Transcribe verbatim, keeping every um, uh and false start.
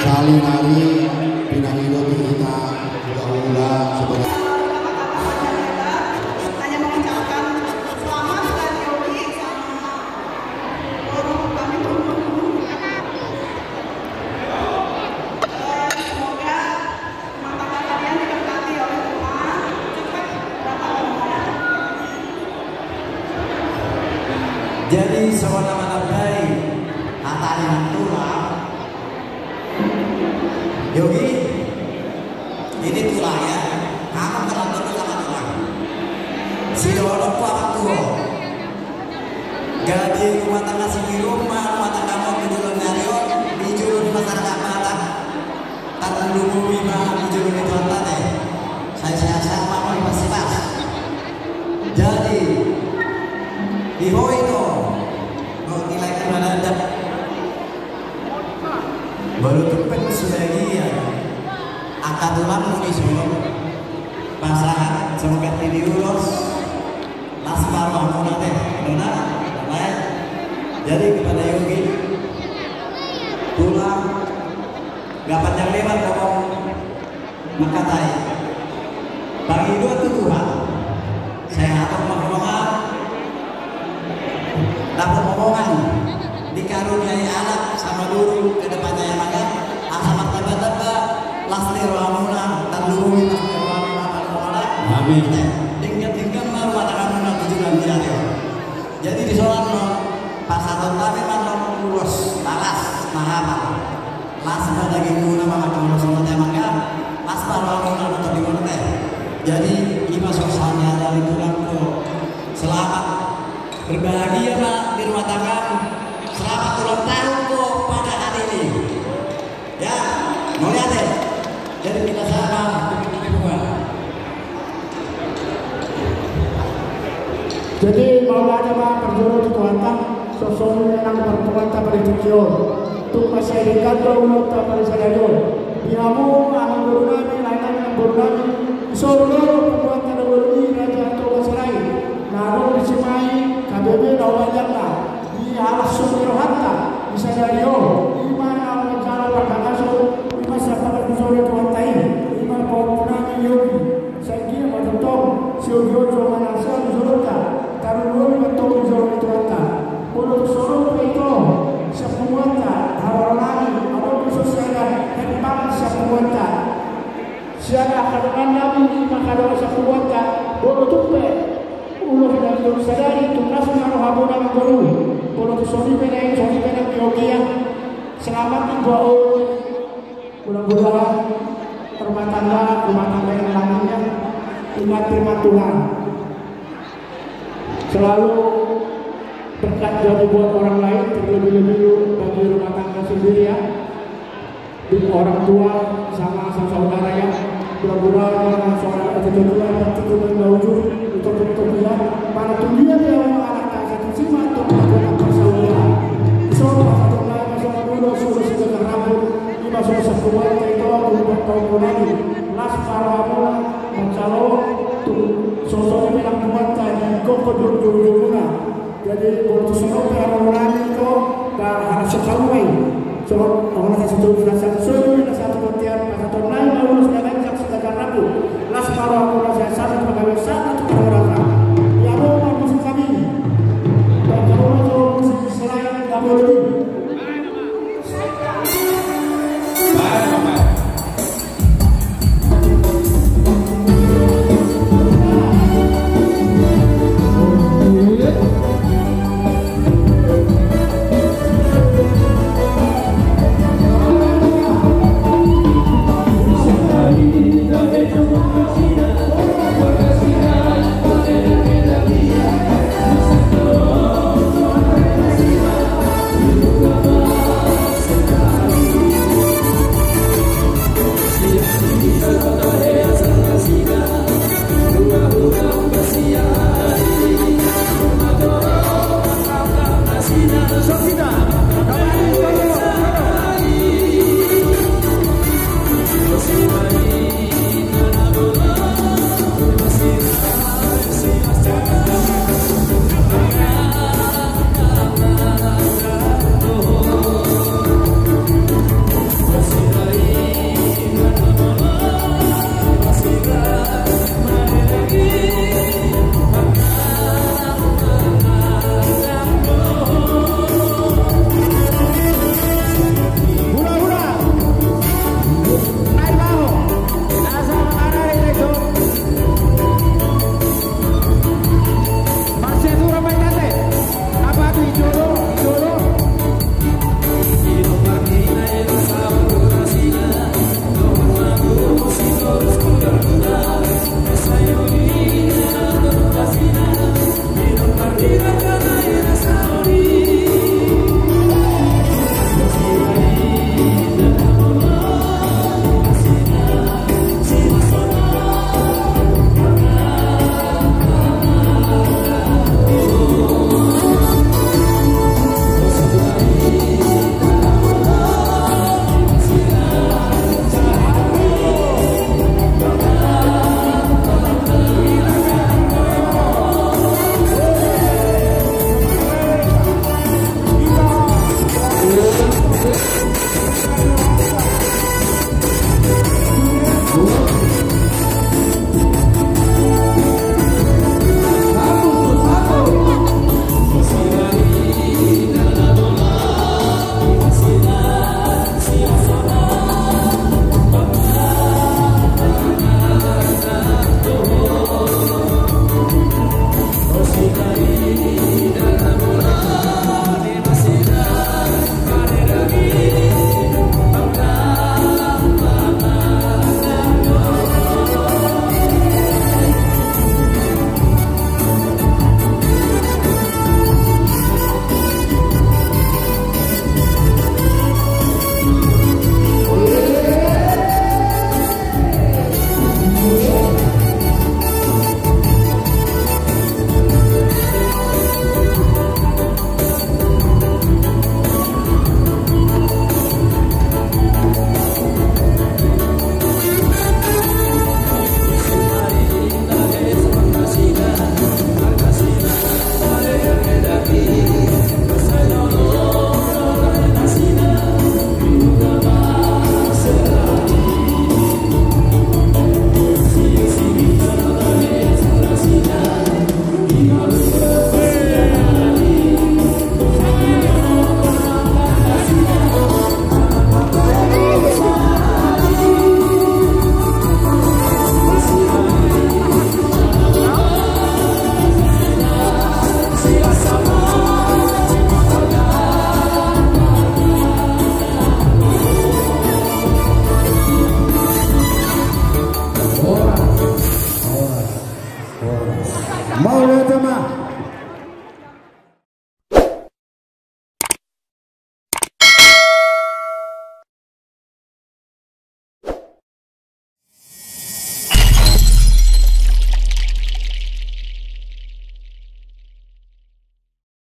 Sahali nari pinangido tu hita hulahula sebagai. Hanya mengucapkan selamat dan yogi sama guru kami. Eh, semoga rumah tangga kalian diberkati oleh Tuhan. Cepat dapat anak. Jadi, saudara-saudara, hata ni tulang. Yogi, ini tulang ya. Kamu kalau tulang sama tulang. Si Dono ku apa tuh? Jadi rumah tangga si di rumah, rumah tangga mau di dalam nyarion, di juru di masyarakat mata. Tarlumobi ma di juru di Tuhan tadi. Saya, saya sama mau masih pas. Jadi, di ho itu, mau nilai mana ada. Baru tumpet sudah iya. Angka tulang mau disuruh. Pasahat, semoga tidak ulos. Las ma rohamuna te, dona, baik. Jadi kepada Yogi, tulang, gak panjang lebar ngomong, mangkatai. Pangidoan tu Tuhan, sehat ma roha, dapot omongan, dikaruniai anak sama guru ke depannya ya maka, asa martamba-tamba, las ni rohamuna, tarlumobi las ni rohamuna, apa rohamuna. Amin. Denggan-denggan ma rumah tanggamuna tu joloan ni ari on. Jadi di soal no, pasahaton nami ma no ulos, balas, mahaba. Las ma dagingmuna, mangkatulos on te mangga, las ma rohamuna, mangkatulos on te. Jadi, ima suasana dari tulang ko, selamat berbahagia ma di rumah tangga, selamat ulang tahun ko pada hari ini. Ya, mauliate. Jadi kita sama. Jadi mauliate ma parjolo tu Tuhanta, songon i nang parpunguanta padi tingki on. Tung mansai denggan do ulaonta padi sadari on. Di hamu amangboru nami, lae nami, amangboru nami, dison do punguanta na dua i, Raja Toga Sirait. Na adong disi ma i K B B na umbahen na di halashon ni rohanta di sadari on, ima na manjalo parhanggason, ima sian pangarantoan ni Tuhanta i, ima pahompu nami Yogi. Sai anggiat ma tongtong siogionta, manang sian jolonta, tarlumobi ma tong di jolo ni Tuhanta. Molo tung songon i pe ito sian punguanta, haroro nami, adong do songon sian hepang sian punguanta. Sian angka dongan nami, ima angka dongan sian punguanta, molo tung pe ulos na nidok sadari, tung las ma rohamuna amangboru. Molo tung songon i pe na i, songon i pe na i, Yogi, selamat, iba on. Mudah-mudahan rumah tangga, rumah tangga yang lainnya, ingat firman Tuhan. Selalu berkat jadi buat orang lain, terlebih-lebih bagi rumah tangga sendiri ya. Di orang tua sama, sama saudara ya. Mudah-mudahan orang saudara itu juga dapat cukup dan bau juga untuk, untuk dia. Mana tuh dia, dia mau anak tak satu sima untuk melakukan persaudaraan. So, pasahaton nai ma songon ulos, ulos sijagar rambut, ima songon sian punguanta ito, punguanta, punguanta nami. Las ma rohamuna, manjalo, tu, songon i pe nang punguanta di gokhon di jolo-jolomuna. Jadi, molo tung songon i pe haroro nami ito, ba, haroro saur matua i. Songon, songon na sasintongkon, na sasintongkon, na sasintongkon, pasahaton nai ma ulos na ganjang sijagar rambut. Las ma rohamuna, sehat selalu, pagabe satu,